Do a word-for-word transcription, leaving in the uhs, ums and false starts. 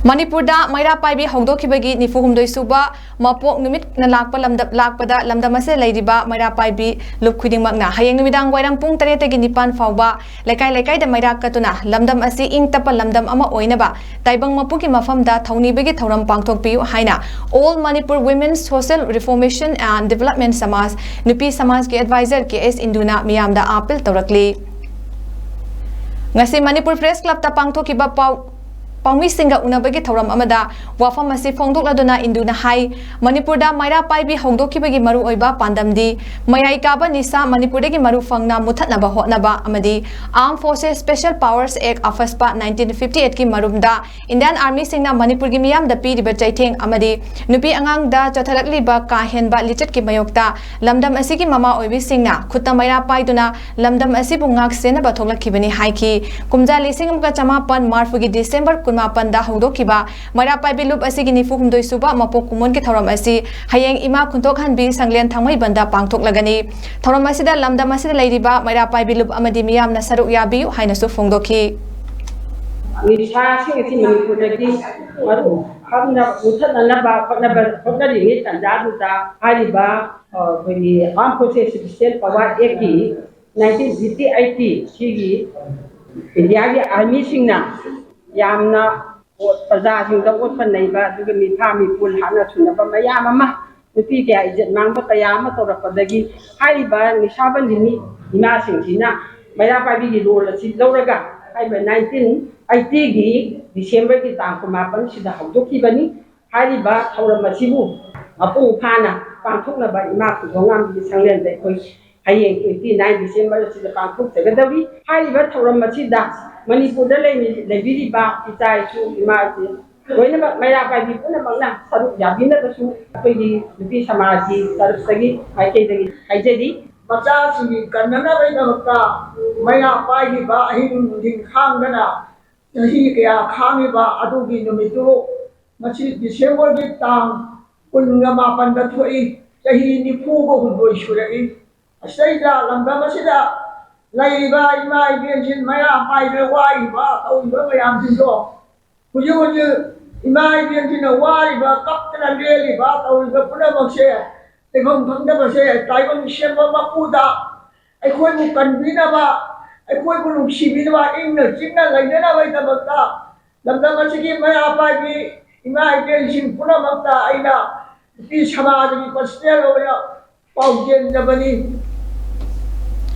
ꯃꯅꯤꯄꯨꯔꯗ ꯃꯩꯔꯥ ꯄꯥꯏꯕꯤ ꯍꯧꯗꯣꯛꯈꯤꯕꯒꯤ ꯅꯤꯐꯨ ꯍꯨꯝꯗꯣꯏ ꯁꯨꯕ ꯃꯄꯣꯛ ꯅꯨꯃꯤꯠꯅ ꯂꯥꯛꯄ ꯂꯝꯗ-, ꯂꯥꯛꯄꯗ ꯂꯝꯗꯝ ꯑꯁꯤꯗ ꯂꯩꯔꯤꯕ ꯃꯩꯔꯥ ꯄꯥꯏꯕꯤ ꯂꯨꯞ ꯈꯨꯗꯤꯡꯃꯛꯅ ꯍꯌꯦꯡ ꯅꯨꯃꯤꯗꯥꯡ ꯋꯥꯏꯔꯝ ꯄꯨꯡ ꯇꯔꯦꯠꯇꯒꯤ ꯅꯤꯄꯥꯟ ꯐꯥꯎꯕ ꯂꯩꯀꯥꯏ ꯂꯩꯀꯥꯏꯗ ꯃꯩꯔꯥ ꯀꯠꯇꯨꯅ ꯂꯝꯗꯝ ꯑꯁꯤ ꯏꯪ ꯇꯞꯄ ꯂꯝꯗꯝ ꯑꯃ ꯑꯣꯏꯅꯕ ꯇꯥꯏꯕꯪ ꯃꯄꯨꯒꯤ ꯃꯐꯝꯗ ꯊꯧꯅꯤꯕꯒꯤ ꯊꯧꯔꯝ ꯄꯥꯡꯊꯣꯛꯄꯤꯌꯨ ꯍꯥꯏꯅ All Manipur Women Social Reformation and Development ꯁꯃꯥꯖ ꯅꯨꯄꯤ ꯁꯃꯥꯖꯀꯤ ꯑꯦꯗꯚꯥꯏꯖꯔ ꯀꯦ ꯑꯦꯁ ꯏꯟꯗꯨꯅ ꯃꯤꯌꯥꯝꯗ ꯑꯥꯄꯤꯜ ꯇꯧꯔꯛꯂꯤ꯫ ꯉꯁꯤ ꯃꯅꯤꯄꯨꯔ ꯄ꯭ꯔꯦꯁ ꯀ꯭ꯂꯕꯇ ꯄꯥꯡꯊꯣꯛꯈꯤꯕ ꯄꯥꯎ-, ꯄꯥꯎꯃꯤꯁꯤꯡꯒ ꯎꯅꯕꯒꯤ ꯊꯧꯔꯝ ꯑꯃꯗ ꯋꯥꯐꯝ ꯑꯁꯤ ꯐꯣꯡꯗꯣꯛꯂꯗꯨꯅ ꯏꯟꯗꯨꯅ ꯍꯥꯏ, ꯃꯅꯤꯄꯨꯔꯗ ꯃꯩꯔꯥ ꯄꯥꯏꯕꯤ ꯍꯧꯗꯣꯛꯈꯤꯕꯒꯤ ꯃꯔꯨꯑꯣꯏꯕ ꯄꯥꯟꯗꯝꯗꯤ ꯃꯌꯥꯏ ꯀꯥꯕ ꯅꯤꯁꯥ ꯃꯅꯤꯄꯨꯔꯗꯒꯤ ꯃꯔꯨ ꯐꯪꯅ ꯃꯨꯊꯠꯅꯕ ꯍꯣꯠꯅꯕ ꯑꯃꯗꯤ Armed Forces Special Powers Act, AFSPA, nineteen fifty eight ꯀꯤ ꯃꯔꯨꯝꯗ Indian Army ꯁꯤꯡꯅ ꯃꯅꯤꯄꯨꯔꯒꯤ ꯃꯤꯌꯥꯝꯗ ꯄꯤꯔꯤꯕ ꯆꯩꯊꯦꯡ ꯑꯃꯗꯤ ꯅꯨꯄꯤ ꯑꯉꯥꯡꯗ ꯆꯠꯊꯔꯛꯂꯤꯕ ꯀꯥ ꯍꯦꯟꯕ ꯂꯤꯆꯠꯀꯤ ꯃꯥꯌꯣꯛꯇ ꯂꯝꯗꯝ ꯑꯁꯤꯒꯤ ꯃꯃꯥ ꯑꯣꯏꯕꯤꯁꯤꯡꯅ ꯈꯨꯠꯇ ꯃꯩꯔꯥ ꯄꯥꯏꯗꯨꯅ ꯂꯝꯗꯝ ꯑꯁꯤꯕꯨ ꯉꯥꯛ ꯁꯦꯟꯅꯕ ꯊꯣꯛꯂꯛꯈꯤꯕꯅꯤ ꯍꯥꯏꯈꯤ꯫ ꯀꯨꯝꯖꯥ ꯂꯤꯁꯤꯡ ꯑꯃꯒ ꯆꯃꯥꯄꯟ ꯃꯔꯐꯨꯒꯤ ꯗꯤꯁꯦꯝꯕꯔ ꯀꯨꯟꯃꯥꯄꯟꯗ ꯍꯧꯗꯣꯛꯈꯤꯕ ꯃꯩꯔꯥ ꯄꯥꯏꯕꯤ ꯂꯨꯞ ꯑꯁꯤꯒꯤ ꯅꯤꯐꯨ ꯍꯨꯝꯗꯣꯏ ꯁꯨꯕ ꯃꯄꯣꯛ ꯀꯨꯝꯑꯣꯟꯒꯤ ꯊꯧꯔꯝ ꯑꯁꯤ ꯍꯌꯦꯡ ꯏꯃꯥ ꯈꯨꯟꯊꯣꯛꯍꯟꯕꯤ ꯁꯪꯂꯦꯟ ꯊꯥꯡꯃꯩꯕꯟꯗ ꯄꯥꯡꯊꯣꯛꯂꯒꯅꯤ꯫ ꯊꯧꯔꯝ ꯑꯁꯤꯗ ꯂꯝꯗꯝ ꯑꯁꯤꯗ ꯂꯩꯔꯤꯕ ꯃꯩꯔꯥ ꯄꯥꯏꯕꯤ ꯂꯨꯞ ꯑꯃꯗꯤ ꯃꯤꯌꯥꯝꯅ ꯁꯔꯨꯛ ꯌꯥꯕꯤꯌꯨ ꯍꯥꯏꯅꯁꯨ ꯐꯣꯡꯗꯣꯛꯈꯤ꯫ ꯅꯤꯁꯥꯁꯤꯡ ꯑꯁꯤ ꯃꯅꯤꯄꯨꯔꯗꯒꯤ ꯃꯔꯨ ꯈꯪꯅ ꯃꯨꯊꯠꯅꯅꯕ ꯍꯣꯠꯅꯕ, ꯍꯣꯠꯅꯔꯤꯉꯩ ꯇꯥꯟꯖꯥꯗꯨꯗ ꯍꯥꯏꯔꯤꯕ, ꯑ, ꯑꯩꯈꯣꯏꯒꯤ Armed Forces Special Power Act ꯀꯤ nineteen fifty eight ꯀꯤ ꯁꯤꯒꯤ ꯏꯟꯗꯤꯌꯥꯒꯤ ꯑꯥꯔꯃꯤꯁꯤꯡꯅ ꯌꯥꯝꯅ ꯄ꯭ꯔꯖꯥꯁꯤꯡꯗ ꯑꯣꯠꯄ ꯅꯩꯕ, ꯑꯗꯨꯒ ꯃꯤꯐꯥ ꯃꯤꯄꯨꯜ ꯍꯥꯠꯅ ꯁꯨꯅꯕ ꯃꯌꯥꯝ ꯑꯃ, ꯅꯨꯄꯤ ꯀꯌꯥ ꯏꯖꯠ ꯃꯥꯡꯕ ꯀꯌꯥ ꯑꯃ ꯇꯧꯔꯛꯄꯗꯒꯤ ꯍꯥꯏꯔꯤꯕ ꯅꯤꯁꯥꯕꯟꯗꯤ ꯃꯤ ꯏꯃꯥꯁꯤꯡꯁꯤꯅ ꯃꯩꯔꯥ ꯄꯥꯏꯕꯤꯒꯤ ꯔꯣꯜ ꯑꯁꯤ ꯂꯧꯔꯒ ꯍꯥꯏꯔꯤꯕ nineteen eighty ꯒꯤ ꯗꯤꯁꯦꯝꯕꯔꯒꯤ ꯇꯥꯡ ꯀꯨꯟꯃꯥꯄꯟꯁꯤꯗ ꯍꯧꯗꯣꯛꯈꯤꯕꯅꯤ꯫ ꯍꯥꯏꯔꯤꯕ ꯊꯧꯔꯝ ꯑꯁꯤꯕꯨ ꯃꯄꯨꯡ ꯐꯥꯅ ꯄꯥꯡꯊꯣꯛꯅꯕ ꯏꯃꯥ ꯈꯨꯟꯊꯣꯡꯉꯥꯝꯕꯤ ꯁꯪꯂꯦꯟꯗ ꯑꯩꯈꯣꯏ ꯍꯌꯦꯡ twenty nine ꯗꯤꯁꯦꯝꯕꯔ ꯑꯁꯤꯗ ꯄꯥꯡꯊꯣꯛꯆꯒꯗꯧꯔꯤ꯫ ꯍꯥꯏꯔꯤꯕ ꯊꯧꯔꯝ ꯑꯁꯤꯗ ꯃꯅꯤꯄꯨꯔꯗ ꯂꯩꯃꯤ-, ꯂꯩꯕꯤꯔꯤꯕ ꯏꯆꯥ ꯏꯁꯨ ꯏꯃꯥ ꯏꯆꯦ ꯂꯣꯏꯅꯃꯛ ꯃꯩꯔꯥ ꯄꯥꯏꯕꯤ ꯄꯨꯝꯅꯃꯛꯅ ꯁꯔꯨꯛ ꯌꯥꯕꯤꯅꯕꯁꯨ ꯑꯩꯈꯣꯏꯒꯤ ꯅꯨꯄꯤ ꯁꯃꯥꯖꯀꯤ ꯇꯔꯞꯇꯒꯤ ꯃꯥꯏꯀꯩꯗꯒꯤ ꯍꯥꯏꯖꯔꯤ꯫ ꯃꯆꯥꯁꯤꯡꯒꯤ ꯀꯟꯅꯅꯕꯒꯤꯗꯃꯛꯇ ꯃꯩꯔꯥ ꯄꯥꯏꯔꯤꯕ ꯑꯍꯤꯡ ꯅꯨꯡꯊꯤꯜ ꯈꯥꯡꯗꯅ ꯆꯍꯤ ꯀꯌꯥ ꯈꯥꯡꯉꯤꯕ ꯑꯗꯨꯒꯤ ꯅꯨꯃꯤꯠꯇꯨ ꯉꯁꯤ ꯗꯤꯁꯦꯝꯕꯔꯒꯤ ꯇꯥꯡ ꯀꯨꯟꯒ ꯃꯥꯄꯟꯗ ꯊꯣꯛꯏ꯫ ꯆꯍꯤ ꯅꯤꯐꯨꯒ ꯍꯨꯝꯗꯣꯏ ꯁꯨꯔꯛꯏ꯫ ꯑꯁꯤꯗꯩꯗ ꯂꯝꯗꯝ ꯑꯁꯤꯗ ꯂꯩꯔꯤꯕ ꯏꯃꯥ ꯏꯕꯦꯟꯁꯤꯡ, ꯃꯩꯔꯥ ꯄꯥꯏꯕ ꯋꯥꯔꯤꯕ ꯇꯧꯔꯤꯕ ꯃꯌꯥꯝꯁꯤꯡꯗꯣ ꯍꯧꯖꯤꯛ ꯍꯧꯖꯤꯛ ꯏꯃꯥ ꯏꯕꯦꯟꯁꯤꯡꯅ ꯋꯥꯔꯤꯕ, ꯀꯞꯇꯅ ꯂꯦꯜꯂꯤꯕ, ꯇꯧꯔꯤꯕ ꯄꯨꯝꯅꯃꯛꯁꯦ ꯂꯩꯐꯝ ꯈꯪꯗꯕꯁꯦ ꯇꯥꯏꯕꯪ ꯁꯦꯝꯕ ꯃꯄꯨꯗ ꯑꯩꯈꯣꯏꯕꯨ ꯀꯟꯕꯤꯅꯕ, ꯑꯩꯈꯣꯏꯕꯨ ꯅꯨꯡꯁꯤꯕꯤꯅꯕ, ꯏꯪꯅ ꯆꯤꯛꯅ ꯂꯩꯅꯅꯕꯒꯤꯗꯃꯛꯇ ꯂꯝꯗꯝ ꯑꯁꯤꯒꯤ ꯃꯩꯔꯥ ꯄꯥꯏꯕꯤ ꯏꯃꯥ ꯏꯕꯦꯟꯁꯤꯡ ꯄꯨꯝꯅꯃꯛꯇ ꯑꯩꯅ ꯅꯨꯄꯤ ꯁꯃꯥꯖꯒꯤ ꯄꯔꯁꯅꯦꯜ ꯑꯣꯏꯅ ꯄꯥꯎꯖꯦꯟꯖꯕꯅꯤ꯫